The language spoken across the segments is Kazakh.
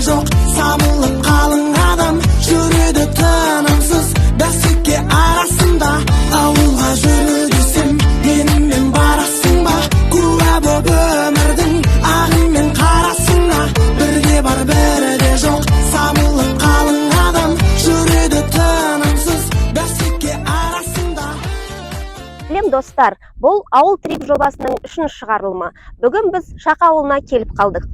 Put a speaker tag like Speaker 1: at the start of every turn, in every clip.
Speaker 1: жоқ, сабылып қалың адам жүреді тынымсыз бәсеке арасында. Ауылға жүру десем, менімен барасың ба? Куә боп өмірдің ағы мен қарасына. Бірде бар, бірде жоқ, сабылып қалың адам жүреді тынымсыз бәсеке арасында.
Speaker 2: Сәлем, достар! Бұл «Ауыл трип» жобасының үшінші шығарылымы. Бүгін біз Шақа ауылына келіп қалдық.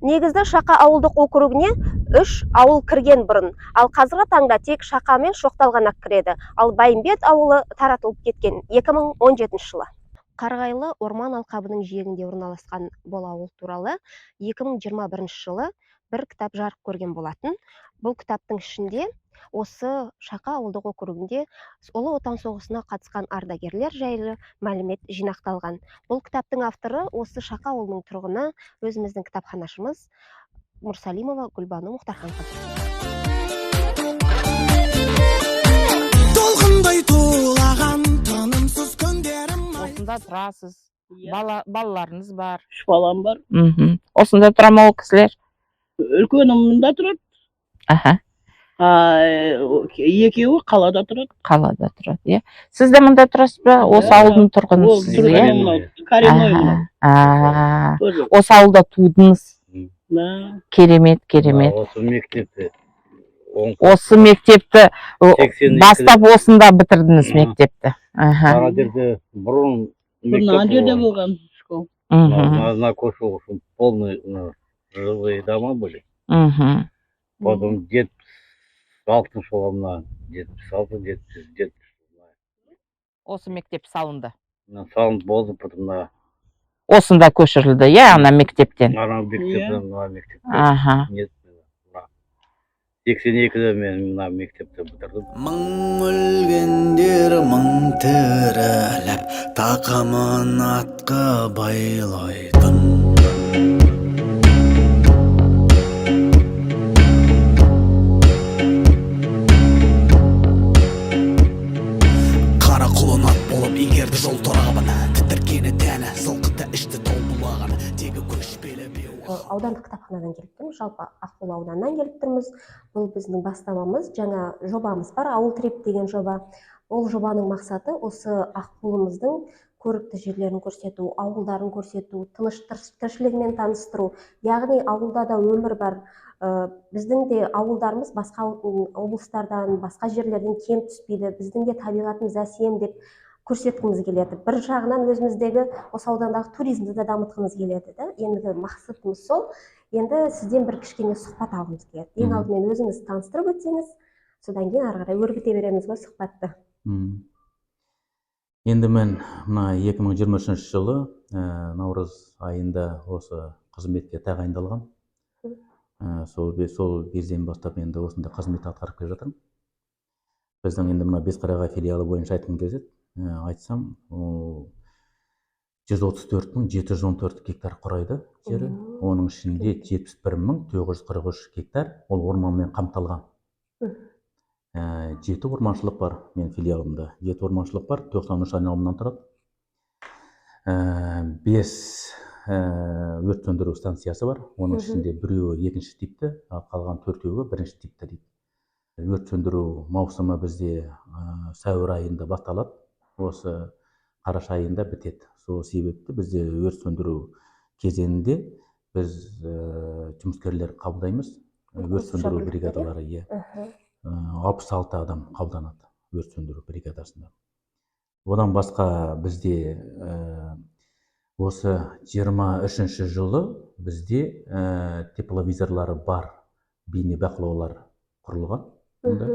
Speaker 2: Негізі Шақа ауылдық округіне үш ауыл кірген бұрын, ал қазіргі таңда тек Шақа мен Шоқтал ғана кіреді, ал Байымбет ауылы таратылып кеткен 2017 жылы. Қарағайлы орман алқабының жиегінде орналасқан бұл ауыл туралы 2021 жылы бір кітап жарық көрген болатын. Бұл кітаптың ішінде осы Шақа ауылдық округінде Ұлы Отан соғысына қатысқан ардагерлер жайлы мәлімет жинақталған. Бұл кітаптың авторы осы Шақа ауылының тұрғыны, өзіміздің кітапханашымыз Мұрсалимова Гүлбану Мұхтарханқызы.
Speaker 1: Толқындай тулаған тынымсыз күндерім ай.
Speaker 3: Осында тұрасыз? Бала, балаларыңыз бар?
Speaker 4: Үш балам бар.
Speaker 3: Осында тұра ма ол кісілер?
Speaker 4: Үлкені мында тұрады. А, екеуі қалада тұрады.
Speaker 3: Қалада тұрады, иә. Сіз де мында тұрасыз ба? Осы
Speaker 4: Иә.
Speaker 3: ауылдың
Speaker 4: Ол
Speaker 3: тұрғынысыз, иә?
Speaker 4: тұрған мынау, коренной мынау. Тоже.
Speaker 3: Осы ауылда тудыңыз?
Speaker 4: Да.
Speaker 3: Керемет, керемет.
Speaker 5: Осы мектепте он
Speaker 3: Осы мектепті
Speaker 5: 82-де.
Speaker 3: бастап, осында бітірдіңіз мектепті.
Speaker 5: Ана жерде бұрын
Speaker 4: Бұрын ана жерде болған школа.
Speaker 5: На көшу полный, мына, жилые дома были. Потом 76-жылы, мына 76, 70
Speaker 3: Осы мектеп салынды.
Speaker 5: Мына салынып болды, потом мына
Speaker 3: Осында көшірілді, иә, ана мектептен.
Speaker 5: Ана мектептен мына мектепке. Нет, мына 82-де мен мына мектепті бітірдім.
Speaker 1: Мың өлгендер, мың тіріліп, тақымын атқа байлайтын.
Speaker 6: Қара құлын ат болып игерді жол торабын, тітіркені тәні зылқыты ішті тау бұлағын, тегі көшпелі беу.
Speaker 2: Аудандық кітапханадан келіп тұрмыз, жалпы Аққулы ауданынан келіп тұрмыз. Бұл біздің бастамамыз, жаңа жобамыз бар, «Ауыл трип» деген жоба. Ол жобаның мақсаты осы Аққулымыздың көрікті жерлерін көрсету, ауылдарын көрсету, тыныш тіршілігімен таныстыру, яғни ауылда да өмір бар. Біздің де ауылдарымыз басқа облыстардан, басқа жерлерден кем түспейді, біздің де табиғатымыз әсем деп көрсеткіміз келеді. Бір жағынан өзіміздегі осы аудандағы туризмді де дамытқымыз келеді да. Ендігі мақсатымыз сол. Енді сізден бір кішкене сұхбат алғымыз келеді. Ең алдымен өзіңіз таныстырып өтсеңіз, содан кейін ары қарай өрбіте береміз ғой сұхбатты.
Speaker 7: Енді мен мына 2023 жылы наурыз айында осы қызметке тағайындалғам. Сол кезден бастап енді осындай қызмет атқарып келе жатырмын. Біздің енді мына Бесқарағай филиалы бойынша айтқым келеді, айтсам, ол 134 714 гектар құрайды жері. Оның ішінде 71 943 гектар ол орманмен қамталған. Жеті орманшылық бар менің филиалымда. Жеті орманшылық бар, 93 айналымнан тұрады. Бес өрт сөндіру станциясы бар. Оның ішінде біреуі екінші типті, ал қалған төртеуі бірінші типті дейді. Өрт сөндіру маусымы бізде сәуір айында басталады, осы қараша айында бітеді. Сол себепті бізде өрт сөндіру кезеңінде біз жұмыскерлер қабылдаймыз. Өрт
Speaker 2: Қосымша
Speaker 7: сөндіру
Speaker 2: бірліктер, иә?
Speaker 7: бригадалары, иә. 66 адам қабылданады өрт сөндіру бригадасында. Одан басқа бізде осы 23-жылы бізде тепловизорлары бар бейнебақылаулар құрылған. Онда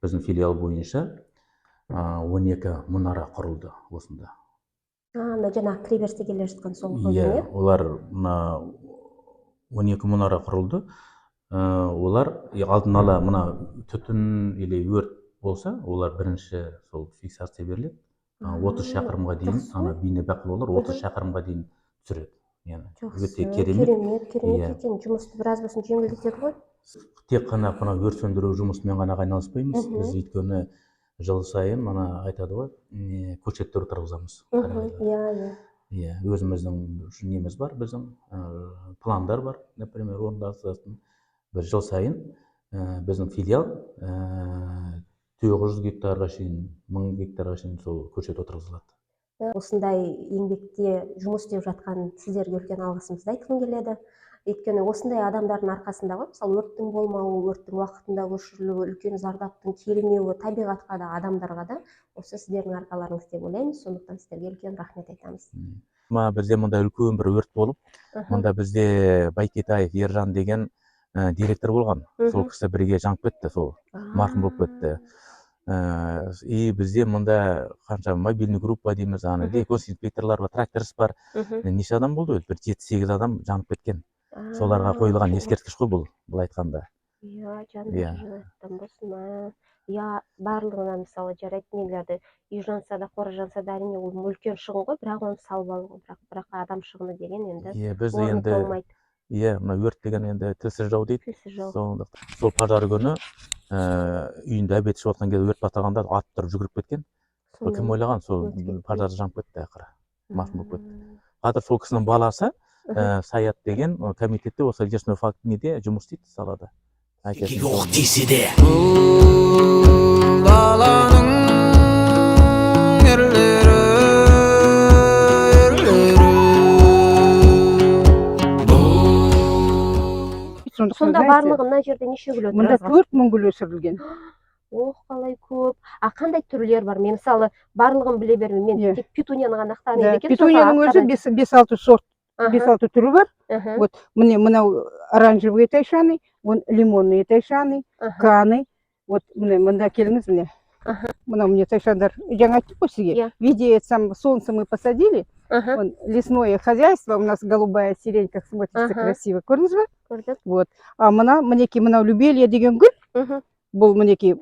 Speaker 7: біздің филиал бойынша 12 мұнара құрылды осында.
Speaker 2: А, мына жаңағы кіреберісте келе жатқан сол
Speaker 7: Иә,
Speaker 2: иә?
Speaker 7: Олар мына 12 мұнара құрылды. Олар алдын ала мына түтін или өрт болса, олар бірінші сол фиксация беріледі. 30 шақырымға дейін
Speaker 2: Жақсы
Speaker 7: ана
Speaker 2: ғой.
Speaker 7: бейнебақылаулар 30 шақырымға дейін түсіреді. Яғни
Speaker 2: Жақсы,
Speaker 7: өте керемет.
Speaker 2: Керемет, керемет
Speaker 7: Иә.
Speaker 2: екен. Жұмысты біраз болсын жеңілдетеді ғой.
Speaker 7: Тек қана мына өрт сөндіру жұмысымен ғана айналыспаймыз. Біз өйткені жыл сайын мына айтады ғой, не, көшеттер отырғызамыз. Қарағайлар.
Speaker 2: иә иә
Speaker 7: Иә, өзіміздің неміз бар, біздің пландар бар, например, орындалатын. Біз жыл сайын біздің филиал 900 гектарға шейін, 1000 гектарға шейін сол көшет отырғызылады.
Speaker 2: Осындай еңбекте жұмыс істеп жатқан сіздерге үлкен алғысымызды айтқым келеді, өйткені осындай адамдардың арқасында ғой, мысалы, өрттің болмауы, өрттің уақытында өшірілуі, үлкен зардаптың келмеуі табиғатқа да, адамдарға да, осы сіздердің арқаларыңыз деп ойлаймыз. Сондықтан сіздерге үлкен рахмет айтамыз.
Speaker 7: Ма, бізде мында үлкен бір өрт болып, мында бізде Байкетаев Ержан деген директор болған. Сол кісі бірге жанып кетті, сол марқұм болып кетті. И бізде мында қанша мобильный группа дейміз аны, инспекторлар бар, тракторист бар. Неше адам болды өзі, бір жеті сегіз адам жанып кеткен. Соларға қойылған ескерткіш қой бұл, былай айтқанда.
Speaker 2: Иә, жандары жәннаттан болсын. Иә, барлығына, мысалы, жарайды, нелерді, үй жанса да, қора жанса да, әрине, ол үлкен шығын ғой, бірақ оны салып алу, бірақ адам шығыны деген енді
Speaker 7: Иә, біз
Speaker 2: орны
Speaker 7: енді
Speaker 2: толмайды.
Speaker 7: Иә, мына өрт деген енді тілсіз жау дейді.
Speaker 2: Тілсіз жау.
Speaker 7: Сондықтан сол пожар күні үйінде обед ішіп жатқан кезде өрт басталғанда атып тұрып жүгіріп кеткен. Сол кім
Speaker 2: Сонымен
Speaker 7: ойлаған, сол
Speaker 2: өрт кетті.
Speaker 7: Пожар жанып кетті, ақыры марқұм болып кетті. Қазір сол кісінің баласы Саят деген комитетте, осы лесной факт неде жұмыс істейді салада. Әкесінің
Speaker 6: Оқ
Speaker 7: жолымен.
Speaker 6: Тисе де
Speaker 1: Бұл даланың ерлері, ерлері бұл.
Speaker 8: Сондықтан,
Speaker 2: Сонда
Speaker 8: знаете,
Speaker 2: барлығы мына жерде неше гүл
Speaker 8: мында
Speaker 2: отырғызған?
Speaker 8: 4000 гүл өсірілген.
Speaker 2: Ох, қалай көп! А қандай түрлер бар? Мен, мысалы, барлығын біле бермеймін, мен тек петунияны ғана таниды екенмін.
Speaker 8: Петунияның өзі бес алты сорт, бес алты түрі бар. Вот міне, мынау оранжевый тайшаны, он лимонный тайшаны, каны. Вот міне, мында келіңіз, міне. Мынау, міне, тайшандар. Жаңа айттым ғой сізге.
Speaker 2: Иә.
Speaker 8: В виде сам солнца мы посадили. Вон, лесное хозяйство, у нас голубая сирень, как смотрится красиво. Көрдіңіз бе?
Speaker 2: Көрдік.
Speaker 8: Вот. А мына, мінекей, мынау лобелия деген гүл. Бұл, мінекей,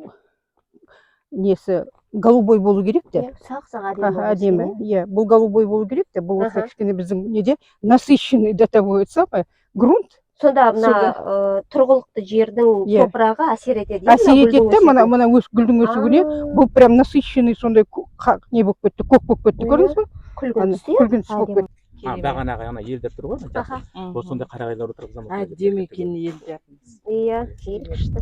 Speaker 8: несі голубой болу керек те.
Speaker 2: Иә, ұсақ ұсақ, әдемі
Speaker 8: Аха,
Speaker 2: болып
Speaker 8: әдемі.
Speaker 2: өскен,
Speaker 8: Иә, бұл голубой болу керек те. Бұл осы кішкене біздің неде насыщенный до того это самое грунт.
Speaker 2: Сонда мына
Speaker 8: Сонда-
Speaker 2: тұрғылықты жердің
Speaker 8: Иә.
Speaker 2: топырағы әсер етеді, иә,
Speaker 8: Әсер
Speaker 2: мына
Speaker 8: етеді
Speaker 2: гүлдің
Speaker 8: де, мына
Speaker 2: өсуіне?
Speaker 8: мына гүлдің өсуіне. Бұл прям насыщенный сондай не болып кетті, көк болып кетті, көрдіңіз бе?
Speaker 2: Күлгін
Speaker 8: Ана,
Speaker 2: түсі, иә?
Speaker 8: күлгін түс болып
Speaker 2: Әдемі.
Speaker 8: кетті.
Speaker 7: А, бағанағы ана елдер тұр ғой, жасыл. Вот сондай қарағайлар отырғызамыз.
Speaker 4: Әдемі екен елдеріңіз.
Speaker 2: Иә, ел күшті.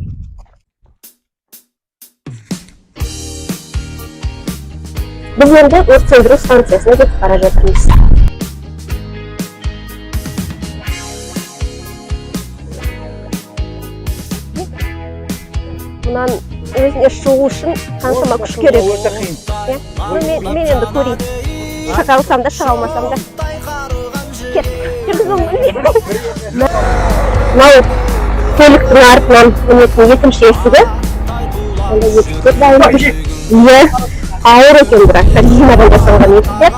Speaker 2: Біз енді өрт сөндіру станциясына кетіп бара жатырмыз. Мынаның өзіне шығу үшін қаншама күш керек, иә? Ну, мен енді көрейін, шыға алсам да, шыға алмасам да. Кеттік, жүргізе. Мынау көліктің артынан мінетін екінші есігі. Онда есіктер дайын тұр. Иә, ауыр екен, бірақ резинадан жасалған есіктер.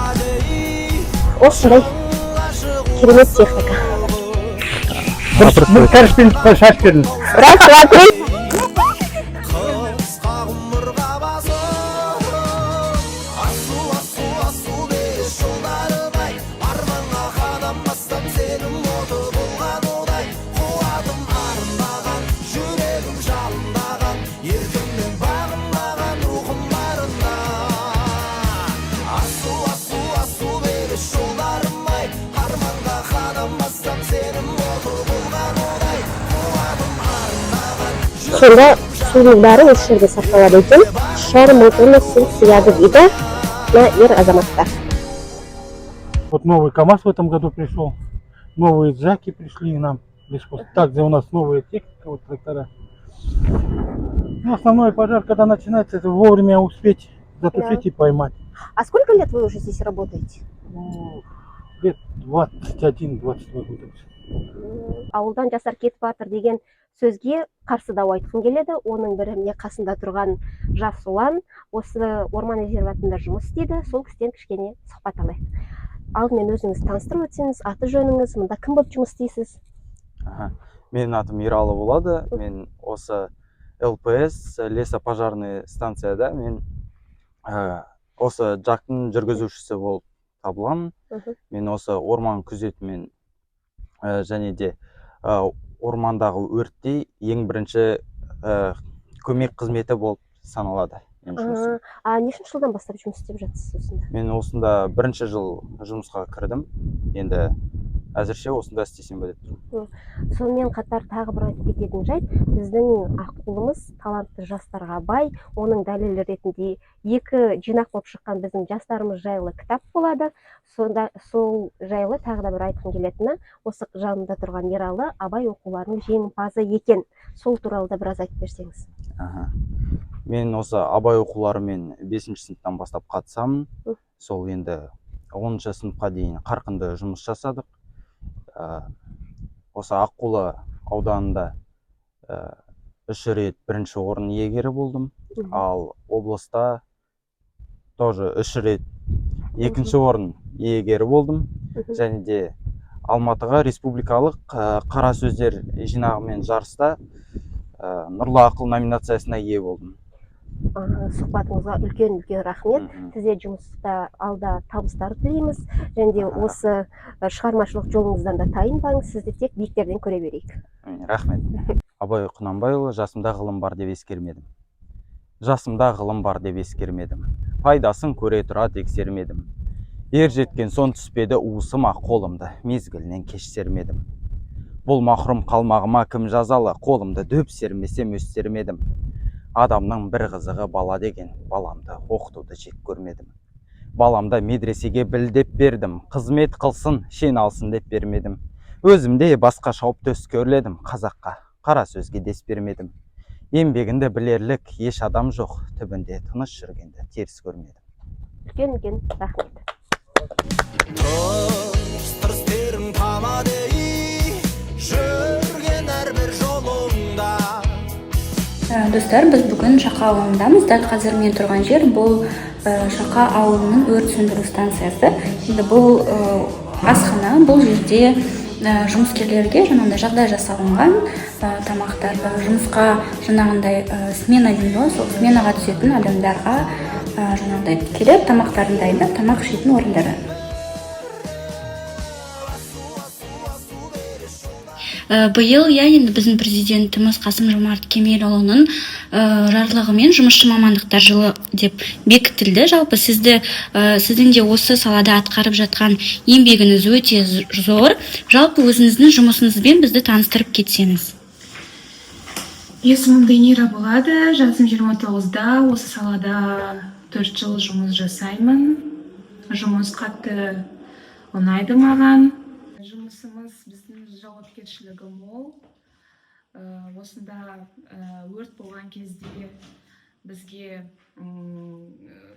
Speaker 2: Осындай керемет техника.
Speaker 5: Бір кәріспен шашып бердім.
Speaker 2: Раз, два, три.
Speaker 1: Қысқа ғұмырға басып, асу, асу, асу бес жылдарым ай, арманға қадам бассам, сенім оты болған одай, қуатым арындаған, жүрегім жалындаған, еркіммен бағынбаған рухым барында. Асу, асу, асу бес жолдарым ай, арманға қадам бассам, сенім оты болған одай, қуатым арындаған.
Speaker 2: Сонда судың бәрі осы жерде сақталады екен. 3,5 мың тонна су сыяды дейді мына ер азаматтар.
Speaker 9: Вот новый КАМАЗ в этом году пришел, новые джаки пришли нам. Лесхоз. Также у нас новая техника, вот трактора. Ну, основной пожар, когда начинается, это вовремя успеть затушить и поймать.
Speaker 2: А сколько лет вы уже здесь работаете?
Speaker 9: Ну, лет 21-22 года.
Speaker 2: Ауылдан жастар кетіп жатыр деген сөзге қарсы дау айтқым келеді. Оның бірі міне, қасында тұрған жас ұлан, осы орман резерватында жұмыс істейді. Сол кісіден кішкене сұхбат алайық. Алдымен өзіңізді таныстырып өтсеңіз, аты жөніңіз, мында кім болып жұмыс істейсіз?
Speaker 10: Аха. Менің атым Ералы болады. Мен осы ЛПС лесопожарный станцияда мен осы жақтың жүргізушісі болып табыламын. Мен осы орман күзетімен және де ормандағы өртте ең бірінші көмек қызметі болып саналады менің жұмысым.
Speaker 2: А нешінші жылдан бастап жұмыс істеп жатырсыз осында?
Speaker 10: Мен осында бірінші жыл жұмысқа кірдім. Енді Әзірше осында істесем бе деп тұрмын.
Speaker 2: Сонымен қатар тағы бір айтып кететін жайт, біздің Аққулымыз талантты жастарға бай. Оның дәлелі ретінде екі жинақ болып шыққан біздің жастарымыз жайлы кітап болады. Сонда сол жайлы тағы да бір айтқым келетіні, осы жанымда тұрған Ералы Абай оқуларының жеңімпазы екен. Сол туралы да біраз айтып берсеңіз.
Speaker 10: Аха. Мен осы Абай оқуларымен 5 сыныптан бастап қатысамын. Сол енді 10 сыныпқа дейін қарқынды жұмыс жасадық. Осы Аққулы ауданында 3 рет бірінші орын иегері болдым. Ал облыста тоже 3 рет екінші орын иегері болдым. Және де Алматыға республикалық қара сөздер жинағымен жарыста Нұрлы ақыл номинациясына ие болдым.
Speaker 2: Сұхбатыңызға үлкен үлкен рахмет. Сізде жұмыста алда табыстар тілейміз. Және де осы шығармашылық жолыңыздан да тайынбаңыз. Сізді тек биіктерден көре берейік.
Speaker 10: Рахмет. Абай Құнанбайұлы жасымда ғылым бар деп ескермедім. Жасымда ғылым бар деп ескермедім. Пайдасын көре тұра тексермедім. Ер жеткен соң түспеді уысыма қолымды, мезгілінен кеш сермедім. Бұл махрұм қалмағыма кім жазалы, қолымды дөп сермесем өстермедім. Адамның бір қызығы бала деген, баламды оқытуды жек көрмедім. Баламды медресеге біл деп бердім, қызмет қылсын, шен алсын деп бермедім. Өзімде басқа шауып төс көрледім, қазаққа қара сөзге дес бермедім. Еңбегінді білерлік еш адам жоқ, түбінде тыныш жүргенді теріс көрмедім.
Speaker 2: Үлкен үлкен рахмет.
Speaker 1: Тырыс тырыс тамадей жүрген әрбір жолыңда.
Speaker 11: Достар, біз бүгін Шақа ауылындамыз. Дәл қазір мен тұрған жер бұл Шақа ауылының өрт сөндіру станциясы. Енді бұл асхана, бұл жерде жұмыскерлерге жаңағындай жағдай жасалынған, тамақтар, жұмысқа жаңағындай смена дейді ғой, сол сменаға түсетін адамдарға жаңағындай келіп тамақтарын дайындап тамақ ішетін орындары. Биыл, иә, енді біздің президентіміз Қасым Жомарт Кемелұлының жарлығымен жұмысшы мамандықтар жылы деп бекітілді. Жалпы сіздің де осы салада атқарып жатқан еңбегіңіз өте зор. Жалпы өзіңіздің жұмысыңызбен бізді таныстырып кетсеңіз.
Speaker 12: Есімім Данира болады, жасым 29-да, осы салада 4 жыл жұмыс жасаймын. Жұмыс қатты ұнайды маған. Жұмысымыз біздің жауапкершілігі мол. Осында өрт болған кезде бізге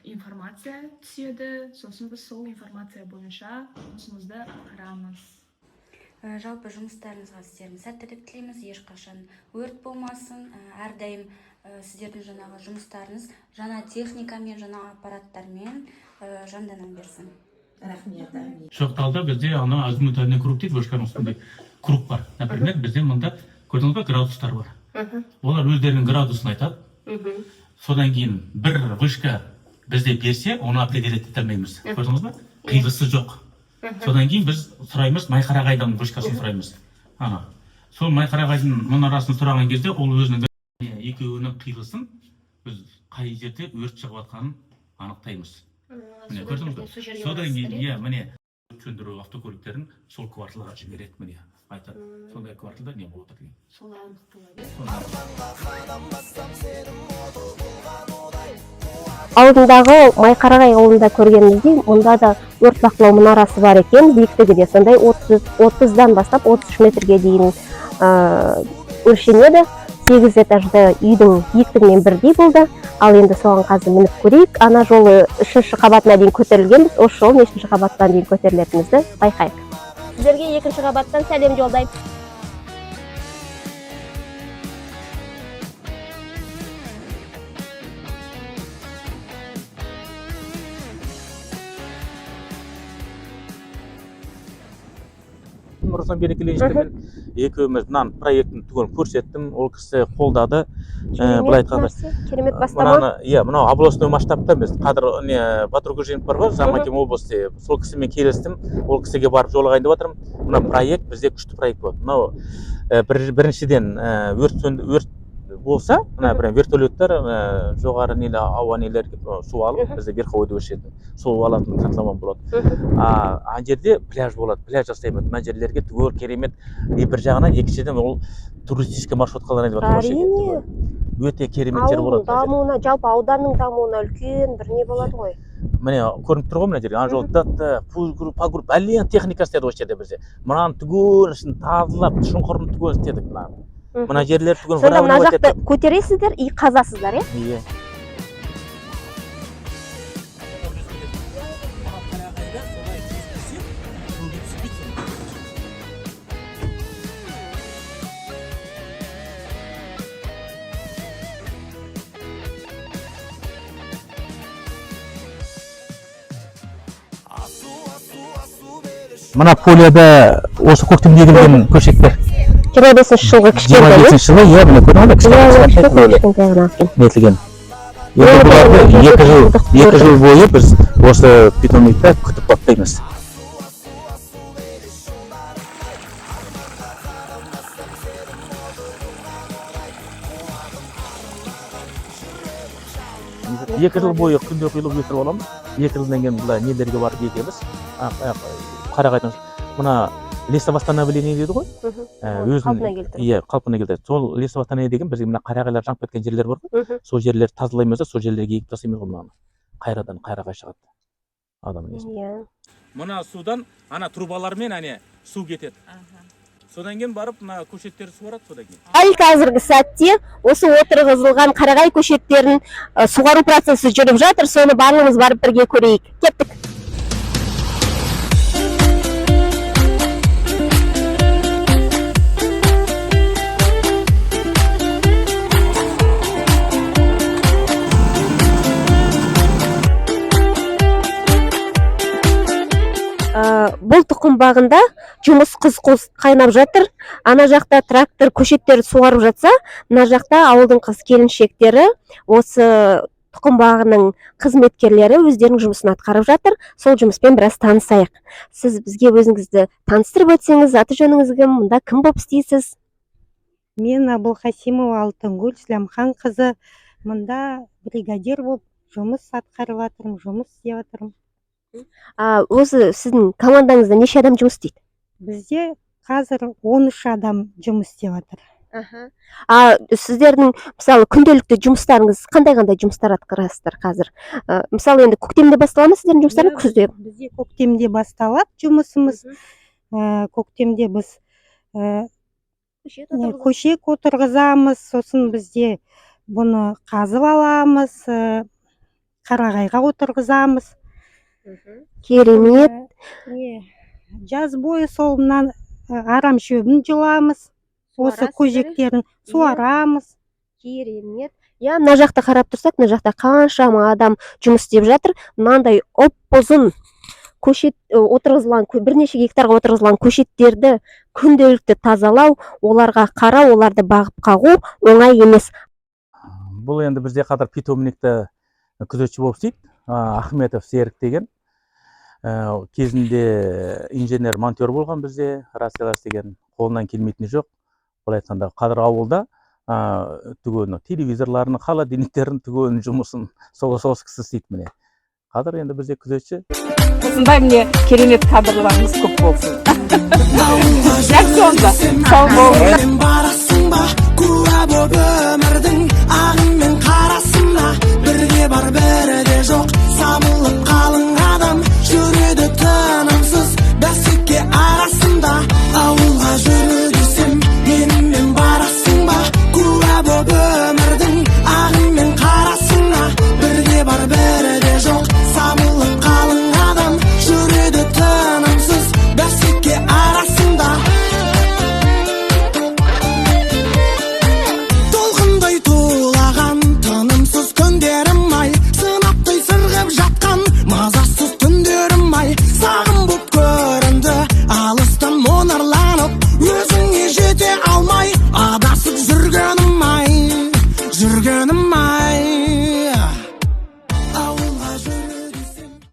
Speaker 12: информация түседі, сосын біз сол информация бойынша жұмысымызды атқарамыз.
Speaker 11: Жалпы жұмыстарыңызға сіздердің сәттілік тілейміз, ешқашан өрт болмасын, әрдайым сіздердің жаңағы жұмыстарыңыз жаңа техникамен, жаңа аппараттармен жандана берсін.
Speaker 4: Рахмет.
Speaker 13: Шоқталда бізде ана азимутальный круг дейді, вышканың үстінде круг бар. Например, бізде мында көрдіңіз ба, градустар бар. Олар өздерінің градусын айтады. Содан кейін бір вышка бізде берсе, оны определить ете алмаймыз. Көрдіңіз ба? Қиылысы жоқ. Содан кейін біз сұраймыз, Майқарағайдың вышкасын сұраймыз. Ана. Сол Майқарағайдың мұнарасын сұраған кезде ол өзінің екеуінің қиылысын біз қай жерде өрт шығып жатқанын анықтаймыз. Міне, көрдіңіз бе? Содан кейін, иә, міне, өрт сөндіру автокөліктерін сол кварталға жібереді, міне, айтады. Сондай кварталда не болып жатыр деген.
Speaker 4: Солай анықталады.
Speaker 2: Алдындағы Майқарағай ауылында көргеніміздей, мұнда да өрт бақылау мұнарасы бар екен. Биіктігі де сондай 30-дан бастап 33 метрге дейін өлшенеді. 8 этажды үйдің биіктігімен бірдей болды. Ал енді соған қазір мініп көрейік. Ана жолы 3-ші қабатына дейін көтерілгенбіз. Осы жолы нешінші қабаттан дейін көтерілетінімізді байқайық. Сіздерге 2-ші қабаттан сәлем жолдаймын.
Speaker 7: Руслан Берекелевичпен екеуміз мынаның проектін түгел көрсеттім, ол кісі қолдады. Былай айтқанда,
Speaker 2: керемет бастама.
Speaker 7: Мынаны, иә, мынау областной масштабта емес, қазір не Батыр Көженов бар ғой, замаким области, сол кісімен келістім, ол кісіге барып жолығайын деп жатырмын. Мына проект бізде күшті проект болады. Мынау біріншіден өрт Болса, мына прям вертолеттер, жоғары нелі, ауа нелер су алып, бізде верховойда өшетін су алатын котлован болады. А ана жерде пляж болады, пляж жасаймыз. Мына жерлерге түгел керемет. И бір жағынан, екіншіден, ол туристический маршрутқа айналып жатыр осы жерге.
Speaker 2: Әрине.
Speaker 7: Өте керемет жер
Speaker 2: Ауылдың
Speaker 7: болады мына жер.
Speaker 2: дамуына, жалпы ауданның дамуына үлкен бір не болады ғой.
Speaker 7: Міне, көрініп тұр ғой мына жерге. Ана жолда погру бәлен техника істеді осы жерде бізде. Мынаны түгел ішін тазалап, шұңқырын түгел істедік мынаны. Мына жерлер түгел
Speaker 2: Сонда мына
Speaker 7: выравнивать
Speaker 2: жақты
Speaker 7: еттік.
Speaker 2: көтересіздер и қазасыздар, иә?
Speaker 7: Иә. Мына поляда осы көктемде егілген көшеттер.
Speaker 2: 25-жылғы
Speaker 7: Жиырма
Speaker 2: кішкентай, иә?
Speaker 7: бесінші жылы, иә, міне, көрдің ғой,
Speaker 2: Иә,
Speaker 7: кішкентай
Speaker 2: кішкентай
Speaker 7: кішкентай
Speaker 2: кішкентай ғана екен.
Speaker 7: нетілген. Енді бұларды 2 жыл бойы біз осы питомникта күтіп баптаймыз. 2 жыл бойы күнде құйылып өсіріп аламыз. 2 жылдан кейін былай нелерге барып егеміз. Қарағайдың мына лесовосстановление дейді ғой. Өзін
Speaker 2: Қалпына келтіру.
Speaker 7: Иә, қалпына келтіреді. Сол лесовосстановление деген бізге мына қарағайлар жанып кеткен жерлер бар ғой. Сол жерлерді тазалаймыз да, сол жерлерге егіп тастаймыз ғой мынаны. Қайрадан қарағай шығады. Адам несі. Мына судан ана трубалармен әне су кетеді. Содан кейін барып мына көшеттерді суарады содан кейін.
Speaker 2: Дәл қазіргі сәтте осы отырғызылған қарағай көшеттерін суғару процесі жүріп жатыр. Соны барлығымыз барып бірге көрейік. Кеттік. Бұл тұқым бағында жұмыс қыз қос қайнап жатыр. Ана жақта трактор көшеттерді суарып жатса, мына жақта ауылдың қыз келіншектері, осы тұқым бағының қызметкерлері өздерінің жұмысын атқарып жатыр. Сол жұмыспен біраз танысайық. Сіз бізге өзіңізді таныстырып өтсеңіз, аты жөніңіз кім, мұнда кім болып істейсіз?
Speaker 4: Мен Абылқасимова Алтынгүл Слямханқызы, мында бригадир болып жұмыс атқарып жатырмын, жұмыс істеп жатырмын.
Speaker 2: Осы сіздің командаңызда неше адам жұмыс істейді?
Speaker 4: Бізде қазір 13 адам жұмыс істеп жатыр.
Speaker 2: А сіздердің, мысалы, күнделікті жұмыстарыңыз қандай, қандай жұмыстар атқарасыздар қазір? Мысалы, енді көктемде бастала ма сіздердің жұмыстарыңыз,
Speaker 4: Иә,
Speaker 2: күзде?
Speaker 4: Бізде көктемде басталады жұмысымыз. Көктемде біз көшет отырғызамыз, сосын бізде бұны қазып аламыз, қарағайға отырғызамыз.
Speaker 2: Керемет.
Speaker 4: Не, жаз бойы сол мына арам шөбін жұламыз, осы
Speaker 2: Суарасыздар,
Speaker 4: көжектерін суарамыз.
Speaker 2: Керемет. Иә, мына жақта қарап тұрсақ, мына жақта қаншама адам жұмыс істеп жатыр. Мынандай ұп ұзын көшет отырғызылған, бірнеше гектарға отырғызылған көшеттерді күнделікті тазалау, оларға қарау, оларды бағып қағу оңай емес.
Speaker 7: Бұл енді бізде қазір питомникті күзетші болып істейді. Ахметов Серік деген. Кезінде инженер монтер болған бізде, рациялар істеген, қолынан келмейтіні жоқ. Былай айтқанда, қазір ауылда түгел мынау телевизорларын, холодильниктерін түгелін жұмысын сол кісі істейді міне. Қазір енді бізде күзетші.
Speaker 8: Осындай, міне, керемет кадрларымыз көп болсын. Жақсы онда, сау болыңыз.
Speaker 6: Барасың.